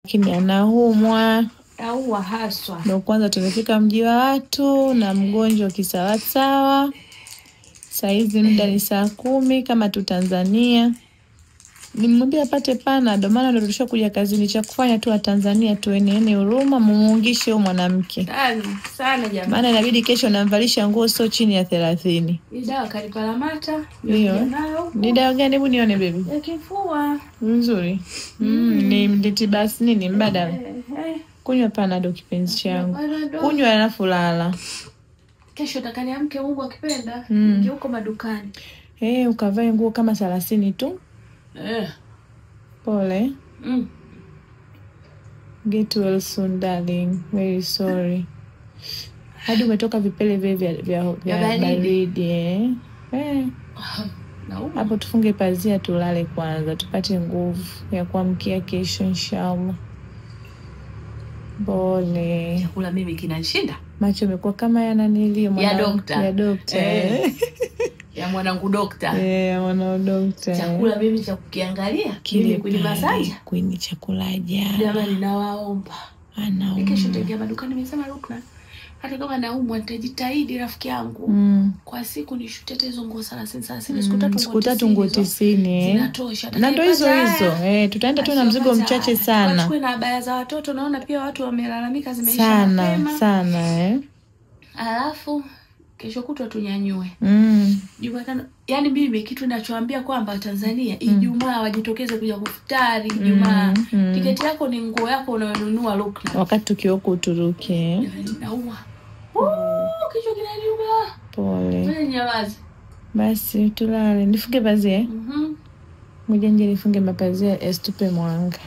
Lakini anaumwa. Aua haswa. Ndio kwanza tumefika mji wa watu na mgonjwa kisawasawa. Saizi muda ni 10:00 kama tu Tanzania. Nimwambia apate Panado, maana ndio tulishakuja kazini. Cha kufanya tu wa Tanzania tuenene huruma, mumuungishe huyo mwanamke. Sana sana jamani. Maana inabidi kesho namvalisha nguo sio chini ya 30. Ni dawa kalipalamata. Ndio. Ni dawa gani? Hebu nione baby. Ya kifua. Nzuri. Ni mtibas nini mbadala. Kunywa Panado kipenzi changu. Kunywa alafu lala. Kesho utakaniamke Mungu akipenda, mm. Huko madukani. Ukavae nguo kama 30 tu. Pole. Get well soon darling. Very sorry. Hadi umetoka vipele vya baridi. Hapo tufunge pazia tulale kwanza, tupate nguvu ya kuamkia kesho inshallah. Pole. Chakula mimi kinanishinda. Macho yamekuwa kama yananilio ya dokta. Ya dokta. Ya mwanangu dokta. Ya mwanangu dokta. Chakula mimi cha kukiangalia mimi kuni masaja. Kuni chakula jana. Jamani nawaomba. Anaumwa. Kesho nitaingia madukani nimesema Rukna. Hata kama naumwa nitajitahidi rafiki yangu. Kwa siku nishute hata hizo nguo 30 siku tatu siku tatu nguo 90. Zinatosha. Na ndio hizo hizo. Tutaenda tu na mzigo mchache sana. Tuchukue na abaya za watoto, naona pia watu wamelalamika zimeisha sana sana. Alafu kesho kutwa tunyanyue. Jumatano, yani mimi kitu ninachoambia kwamba Tanzania Ijumaa wajitokeze kuja kufutari Ijumaa. Tiketi yako ni nguo yako unayonunua Rukna. Wakati tukiwa huko Uturuki. Nauma. Kichwa kinaniuma. Pole. Nyamaza. Basi tulale. Nifunge pazia. Ngoja nje nifunge mapazia esitupe mwanga.